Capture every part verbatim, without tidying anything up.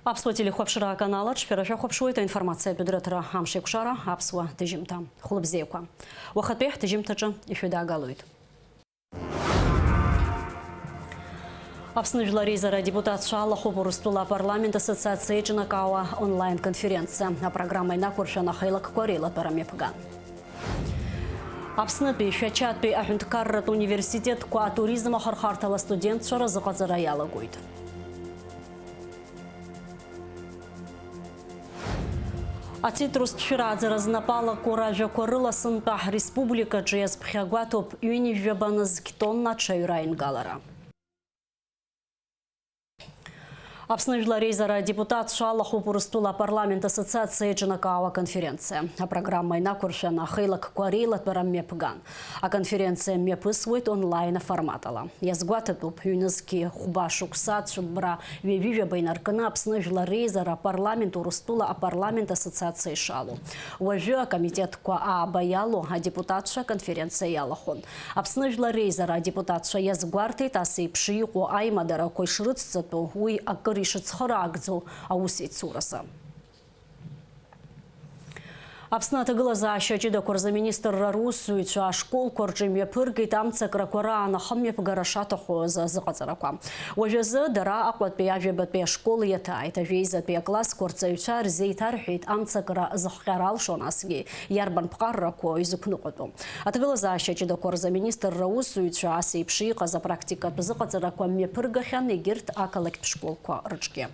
Аԥсуа телехәаԥшра аканал аҿы шәара шәахәаԥшуеит аинформациатә дырраҭара Амшеикәшара аԥсуа ҭыжьымҭа. Хәлыбзиақәа. Уахатәи ҳҭыжьымҭаҿы ишәыдаагалоит. Аԥсны Жәлар Реизара адепутатцәа алахәуп Урыстәыла апарламент ассоциациа еиҿнакаауа онлайн-конференциа. Апрограмма инақәыршәан, ахеилакқәа реилатәара мҩаԥган. Аԥснытәи Шәачатәи аҳәынҭқарратә университетқәа атуризм ахырхарҭала астудентцәа разыҟаҵара иалагоит. Ацитрустә шәырааӡара знапы алаку ражәақәа рыла сынтәа ҳреспубликаҿы иазԥхьагәаҭоуп ҩынҩажәа банызқь тонна аҽаҩра аингалара. Аԥсны Жәлар Реизара адепутатцәа алахәуп Урыстәыла апарламент ассоциациа еиҿнакаауа аконференциа. Апрограмма инақәыршәаны ахеилакқәа реилатәара мҩаԥган. Аконференциа мҩаԥысуеит онлайн аформатала. Иазгәаҭатәуп, ҩнызқьи хәба шықәса ацәыббра ҩажәижәаба инаркны Аԥсны Жәлар Реизара апарламент Урыстәыла апарламент ассоциациа ишалоу. Уажәы акомитетқәа ааба иалоу адепутатцәа аконференциа иалахәын. Аԥсны Жәлар Реизара адепутатцәа иазгәарҭеит, ас еиԥш иҟоу аимадарақәа ишрыцҵатәу, уи акыр ишыцхыраагӡоу аусеицуразы. Аԥсны аҭагылазаашьа ҷыдақәа рзы аминистрра русзуҩцәа ашколқәа рҿы имҩаԥыргеит амцакрақәа раан ахымҩаԥгара шаҭаху азы азыҟаҵарақәа. Уажәазы дара Аҟәатәи ажәабатәи ашкол иаҭааит. Ажәеизатәи аклассқәа рҵаҩцәа рзеиҭарҳәеит амцакра зыхҟьара алшо, насгьы иарбан ԥҟаррақәоу изықәныҟәатәу. Аҭагылазаашьа ҷыдақәа рзы аминистрра усзуҩцәа ас еиԥш иҟаз апрактикатә зыҟаҵарақәа мҩаԥыргахьан егьырҭ ақалақьтә школқәа рҿгьы.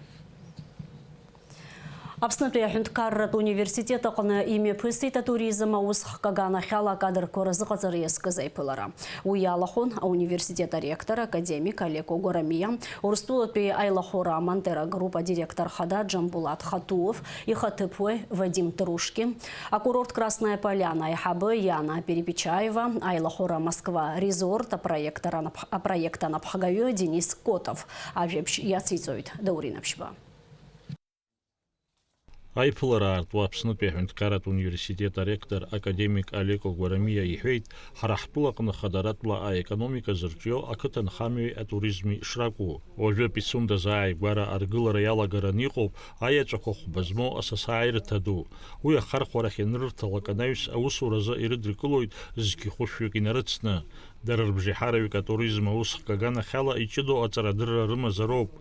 Аԥснытәи аҳәынҭқарратә университет аҟны имҩаԥысит атуризм аус хкаганахьала акадрқәа рзыҟаҵара иазкыз аиԥылара. Уи иалахәын ауниверситет аректор, академик Алеко Гәарамиа, Урыстәылатәи аилахәыра Монтера Груп адиректор хада Џамбулаҭ Хатуов, ихаҭыԥуаҩ Вадим Трушкин, акурорт Красная Поляна аиҳабы Иана Перепечаева, аилахәыра Москва резорт апроектор анап-, апроект анапхгаҩы Денис Котов. Ажәабжь иациҵоит Даур Инаԥшьба. Аиԥылара аартуа Аԥснытәи аҳәынҭқарратә университет аректор академик Алеко Гәарамиа иҳәеит, ҳара ҳтәылаҟны хадаратәла аекономика зырҿио ақыҭанхамҩеи атуризми шракәу. Уажәы Пицунда зааигәара аргылара иалагараны иҟоуп аеҵәақәа хәба змоу асасааирҭа ду. Уи ахархәарахь ианрырҭалак анаҩс аусуразы ирыдыркылоит зқьи хәышәҩык инарыцны. Дара рыбжеиҳараҩык атуризм аус хкаганахьала иҷыдоу аҵарадырра рымазароуп.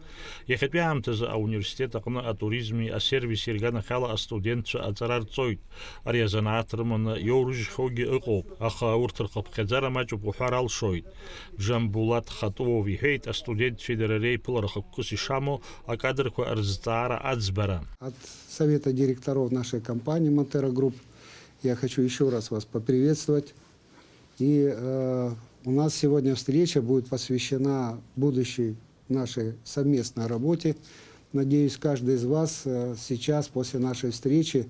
Иахьатәи аамҭазы ауниверситет аҟны атуризми асервиси рганахьала астудентцәа аҵара рҵоит. Ари азанааҭ рыманы иоурыжьхьоугьы ыҟоуп, аха урҭ рхыԥхьаӡара маҷуп уҳәар алшоит. Џамбулаҭ Хатуов иҳәеит, астудентцәеи дара реиԥылара хықәкыс ишамоу акадрқәа рызҵаара аӡбара. От совета директоров нашей компании Монтера Групп я хочу еще раз вас поприветствовать. И, э, у нас сегодня встреча будет посвящена будущей нашей совместной работе. Надеюсь, каждый из вас, э, сейчас, после нашей встречи,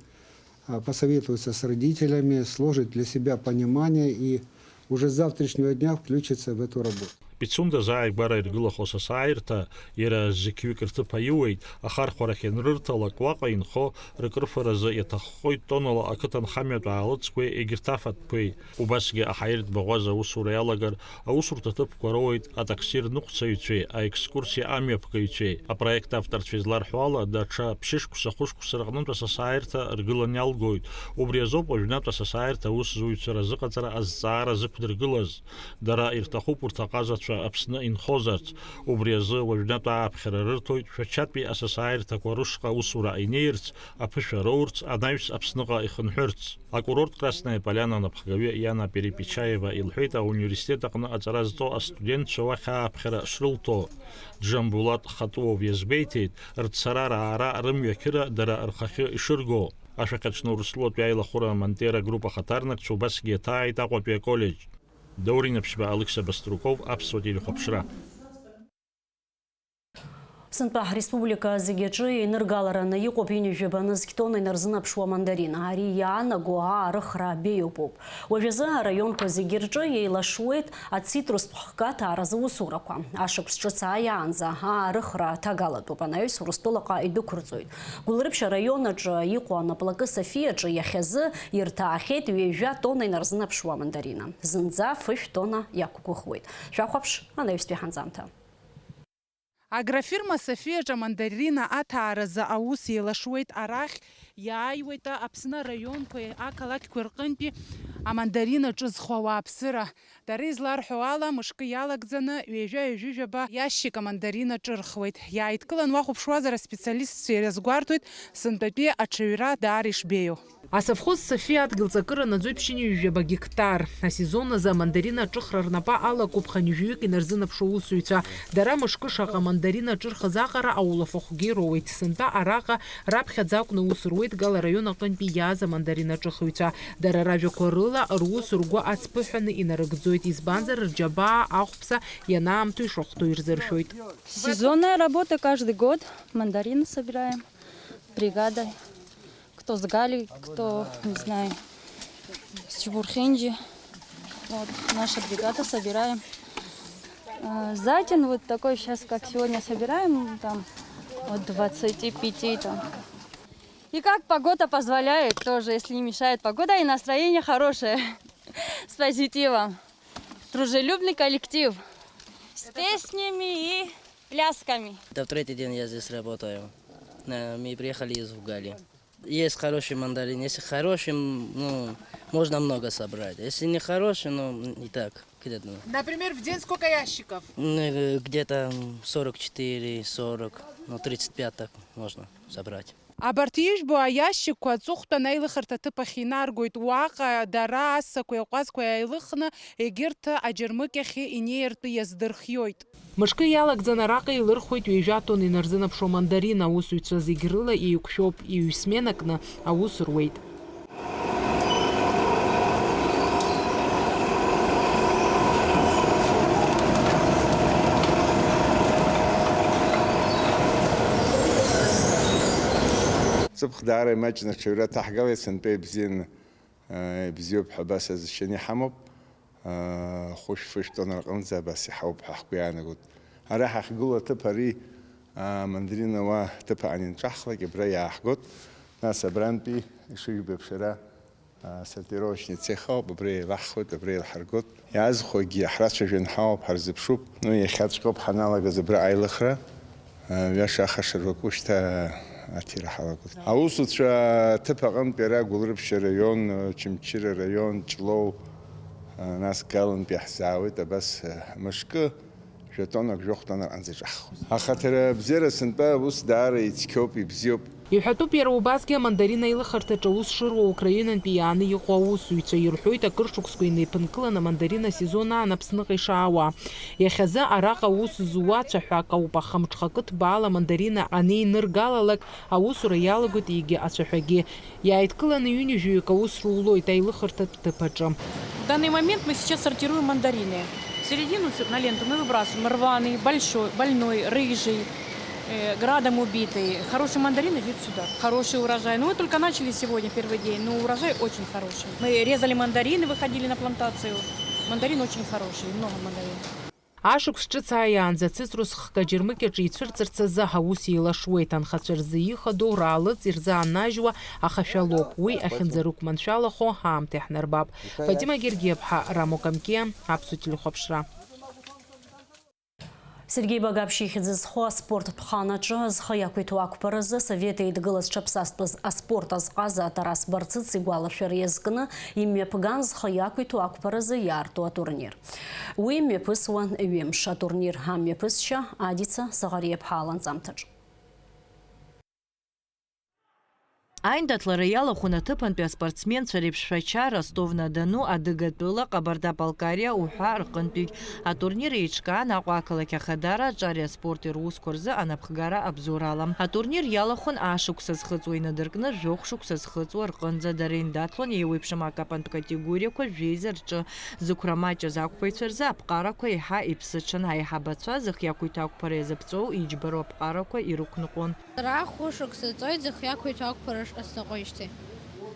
э, посоветуется с родителями, сложит для себя понимание и уже с завтрашнего дня включится в эту работу. Пицунда зааигәара иргылахо асасааирҭа, иара зқьҩык рҭыԥ аиуеит, ахархәарахь ианрырҭалак уаҟа инхо рыкрыфаразы иаҭаххоит тоннала ақыҭанхамҩатә аалыҵқәеи егьырҭ афатәқәеи. Убасгьы аҳаиртә баӷәаза аусура иалагар, аусурҭа ҭыԥқәа роуеит атакси рныҟәцаҩцәеи аекскурсиа амҩаԥгаҩцәеи. Апроект авторцәа изларҳәо ала, даҽа ԥшьышықәса хәышықәса рҟнытә асасааирҭа ргылан иалгоит. Убри азоуп уажәнатә асасааирҭа аусзуҩцәа разыҟаҵара азҵаара зықәдыргылаз. Дара ирҭахуп урҭ аҟазацәа Аԥсны инхозарц. Убри азы уажәнатә ааԥхьара рырҭоит Шәачатәи асасааирҭақәа рышҟа аусура инеирц, аԥышәа роурц, анаҩс Аԥсныҟа ихынҳәырц. Акурорт Красная Поляна анапхгаҩы Иана Перепечаева илҳәеит, ауниверситет аҟны аҵара зҵо астудентцәа уахь ааԥхьара шрылҭо. Џамбулаҭ Хатуов иазгәеиҭеит, рцара-раара, рымҩақьыра дара рхахьы ишырго. Ашәақь аҽны Урыстәылатәи аилахәыра Монтера Групп ахаҭарнакцәа убасгьы иаҭааит Аҟәатәи аколлеџь. Даур Инаԥшьба, Алықьса Баструков, Аԥсуа телехәаԥшра. Сынтәа ҳреспублика зегьы аҿы еиныргалараны иҟоуп ҩынҩажәа банызқь тонна инарзынаԥшуа мандарин. Ари иаанаго аарыхра беиоупоуп. Уажәазы араионқәа зегьы рҿы еилашуеит ацитрустә хкы аҭааразы усурақәа. Ашықәс ҿыц ааиаанӡа аарыхра ҭагалатәуп, анаҩс Урыстәылаҟа идәықәырҵоит. Гәылрыԥшь араион аҿы иҟоу анаплакы Софиаҿы иахьазы ирҭаахьеит ҩажәа тонна инарзынаԥшуа мандарина. Зынӡа фышә тонна иақәгәыӷуеит. Шәахәаԥш анаҩстәи ҳанҵамҭа. Агрофирма Софиаҿ амандарина аҭааразы аус еилашуеит. Арахь иааиуеит Аԥсны араионқәеи ақалақьқәеи рҟынтәи амандарина ҿызхуа ауааԥсыра. Дара изларҳәо ала, мышкы иалагӡаны ҩажәа-ҩажәижәаба иашьшьык амандарина ҿырхуеит. Иааидкылан уахәаԥшуазар, аспециалистцәа ирызгәарҭоит сынтәатәи аҽаҩра даара ишбеиоу. Асовхоз Софиа адгьыл ҵакыра наӡоит ԥшьынҩажәаба гектар. Асезон азы амандарина аҿыхра рнапы алакуп хынҩажәаҩык инарзынаԥшуа аусзуҩцәа. Дара мышкы шаҟа амандарина аҿырхыз аҟара аулафахәгьы роуеит. Сынтәа араҟа раԥхьаӡа акәны аус руеит Гала араион аҟынтәи иааз амандарина ҿыхыҩцәа. Дара ражәақәа рыла, рус ргәы ацԥыҳәаны инарыгӡоит, избанзар, рџьабаа ахәԥса ианаамҭоу ишахәҭоу ирзыршәоит. Сезонная работа каждый год. Мандарины собираем бригадой. Кто с Гали, кто, не знаю, с Чебурхенджи. Вот, наша бригада, собираем. Э, за день вот такой сейчас, как сегодня собираем, там от двадцати пяти там. И как погода позволяет тоже, если не мешает погода, и настроение хорошее, с позитивом. Дружелюбный коллектив, с песнями и плясками. Это в третий день я здесь работаю. Э, мы приехали из Угали. Есть хороший мандарин. Если хороший, м, ну, можно много собрать. Если не хороший, ну, и так, где-то. Например, в день сколько ящиков? Ну, э, где-то, м, сорок четыре, сорок, ну, тридцать пять так можно собрать. Абарҭ ижәбо аиашьыкқәа аҵыхәтәан аилыхарҭа аҭыԥ ахь инаргоит. Уаҟа дара ассақәеи аҟәазқәеи ааилыхны, егьырҭ аџьармыкьахь инеиртә иаздырхиоит. Мышкы иалагӡаны араҟа еилырхуеит ҩажәа тонна инарзынаԥшуа мандарин. Аусзуҩцәа зегь рыла еиқәшәоуп, ҩ-сменакны аус руеит. Ҵыԥх даара имаҷны аҽаҩра ҭаҳгалеит, сынтәа ибзианы, э, ибзиоуп ҳәа абас азшьаны иҳамоуп. Э, хәышә-фышә тонна рҟынӡа абас иҳауп ҳәа ҳгәы иаанагоит. Ара ҳахьгылоу аҭыԥ ари, э, мандарина уа ҭыԥ аҟны инҿаҳхлак, абра иааҳгоит. Нас абрантәи ишыжәбо еиԥш ара, а, сортировочный цех ауп, абра еилаҳхуеит, абра еилҳаргоит. Иаазхәогьы ҳрацәажәан ҳауп, ҳарзыԥшуп. Ну, иахьаҵәҟьоуп ҳаналагаз абра аилыхра. А, ҩаша-хаша рбакәу шьҭа аҭира ҳалагоит. Аусуцәа аҭыԥ аҟынтә иара Гәылрыԥшь араион, Очамчыра араион, Ҷлоу, а, нас Галантә иаҳзаауеит, абас, а, мышкы. Жәа тоннак, жәохә тонна рҟынӡа иҿаҳхуеит. Ахаҭара абзиара сынтәа аус даара ицқьоуп, ибзиоуп. Иҳәатәуп иара убасгьы амандарин аилыхарҭаҿы аус шыруа Украинантәи иааны иҟоу аусзуҩцәа. Ирҳәоит, акыр шықәсқәа инеиԥынкылан амандарин асезон аан Аԥсныҟа ишаауа. Иахьазы араҟа аус зуа цәаҳәак ауп, аха мҽхакы ҭбаала амандарина анеиныргалалак, аусура иалагоит егьи ацәаҳәагьы. Иааидкыланы ҩынҩажәаҩык аус рулоит аилыхырҭатә ҭыԥ аҿы. В данный момент мы сейчас сортируем мандарины. В середину всё, на ленту мы выбрасываем рваный, большой, больной, рыжий, э, градом убитый. Хороший мандарин идёт сюда. Хороший урожай. Ну, мы только начали сегодня, первый день, но урожай очень хороший. Мы резали мандарины, выходили на плантацию. Мандарин очень хороший, много мандарин. Ашықәс ҿыц ааиаанӡа ацыҵәрус хкаџьырмыкьаҿы ицәырҵырц азы аус еилашуеит. Анхацәа рзы ихадоу раалыҵ ирзааннажьуа ахашәалоуп. Уи ахьынӡарықәманшәалахо аамҭа иаҳнарбап. Фатима Гергиаԥҳа, Рамо Камкиа, Аԥсуа телехәаԥшра. Сергеи Багаԥшь ихьӡ зху аспорт ԥхан аҿы зхы иақәиҭу ақәԥаразы Асовет Еидгыла зҽаԥсазтәыз аспорт азҟаза Тарас Барцыц игәалашәара иазкны имҩаԥган зхы иақәиҭу ақәԥаразы иаарту атурнир. Уи мҩаԥысуан ҩымш. Атурнир амҩаԥысшьа Адица Заӷариаԥҳа аланҵамҭаҿ. Аиндаҭлара иалахәын аҭыԥантәи аспортсменцәа реиԥш Шәача, Ростов-на-Дону, Адыгатәыла, Ҟабарда-Балкариа уҳәа рҟынтәигь. Атурнир еиҿкаан Аҟәа ақалақь Ахадара аҿари аспорти русқәа рзы анапхгара абзоурала. Атурнир иалахәын ашықәса зхыҵуа инадыркны жәохә шықәса зхыҵуа рҟынӡа. Дара еиндаҭлон еиуеиԥшым акапантә категориақәа жәеиза рҿы. Зықәра маҷыз ақәԥаҩцәа рзы аԥҟарақәа еиҳа иԥсыҽын. Аиҳабацәа зхы иақәиҭу ақәԥара иазыԥҵәоу иџьбароу аԥҟарақәа ирықәныҟәон. Сара хәышықәса ҵуеит зхы иақәиҭу ақәԥара шҟасҵаҟоижьҭеи.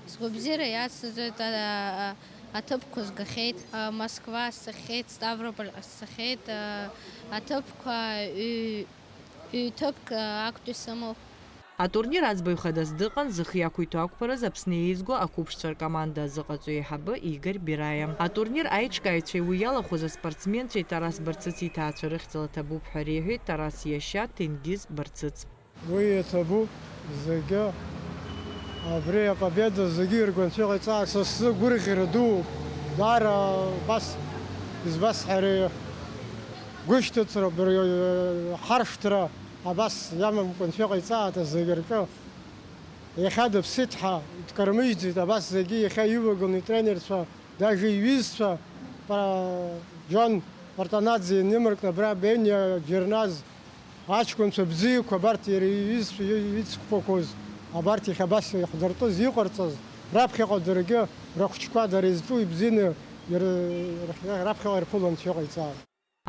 Сгәабзиара иацнаҵоит, а, а, аҭыԥқәа згахьеит, а, Москва сцахьеит, Ставрополь сцахьеит, а, аҭыԥқәа ҩ-, ҩ-ҭыԥк, а, актәи сымоуп. Атурнир аӡбаҩ хадас дыҟан зых иақәиҭу ақәԥараз Аԥсны еизго ақәыԥшцәа ркоманда азыҟаҵаҩ еиҳабы Игорь Бираиа. Атурнир аиҿкааҩцәеи уи иалахәыз аспортсменцәеи Тарас Барцыц иҭаацәа рыхьӡала ҭабуп ҳәа реиҳәеит Тарас иашьа Ҭенгиз Барцыц. Уи иаҭабуп зегьы. Абри апобеда зегьы иргәанцәа иҟаиҵааит. Са сзы гәырӷьара дууп. Даара абас, избасҳәари, гәышьҭыцра, быр-, ҳаршҭра абас иамамкәа анцәа иҟаиҵааит зегьы рҿы. Иахьа дыԥсит ҳәа дкармыжьӡеит, абас зегьы иахьа ивагылан итренерцәа, даже иҩызцәа, Пра-, Џьон Пратанаӡе инымаркны абра Бениа Џьарназ, аҷкәынцәа бзиақәа абарҭ иара иҩызцәа ицқәақәоз, абарҭ иахьа абас иахдыртәыз, иҟарҵаз, раԥхьаҟа даргьы рыхәыҷқәа дара изҿу ибзианы ир-, рахь-, раԥхьаҟа ирԥыло анцәа иҟаиҵааит.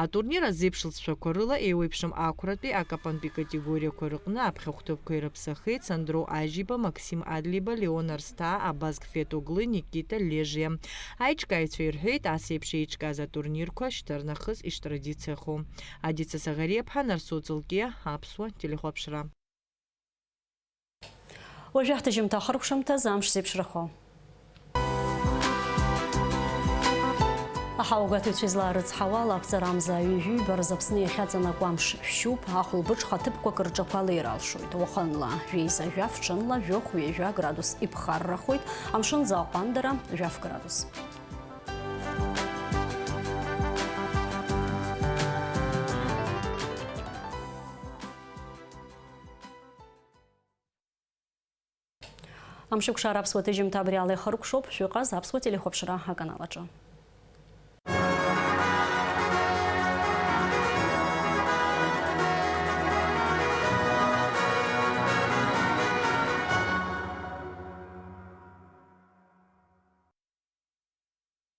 Атурнир азеиԥш лҵшәақәа рыла еиуеиԥшым ақәратәи акапантәи категориақәа рыҟны аԥхьа хәҭыԥқәа ирыԥсахеит Сандроу Ажьиба, Максим Адлиба, Леон Арсҭаа, Абазг Фетоглы, Никита Лежиа. Аиҿкааҩцәа ирҳәеит, ас еиԥш еиҿкааз атурнирқәа шьҭарнахыс иштрадициахо. Адица Саӷариаԥҳа, Нарсоу Ҵлкиа, Аԥсуа телехәаԥшра. Уажәы ҳҭыжьымҭа ахыркәшамҭаз амш зеиԥшрахо. Аҳауагәаҭаҩцәа излаарыцҳауа ала, ақәҵарамза ҩажәи ҩба рзы Аԥсны иахьаҵанакуа амш шәшьуп, ахәылбыҽха ҭыԥқәак рҿақәа леир алшоит. Уахынла жәеиза жәаф, ҽынла жәохә-ҩажәа градус иԥхаррахоит, амшын аӡы аҟәандара жәаф градус. Амшыкәшара аԥсуа ҭыжьымҭа абри ала ихыркәшоуп, шәыҟаз аԥсуа телехәаԥшра аканал аҿы.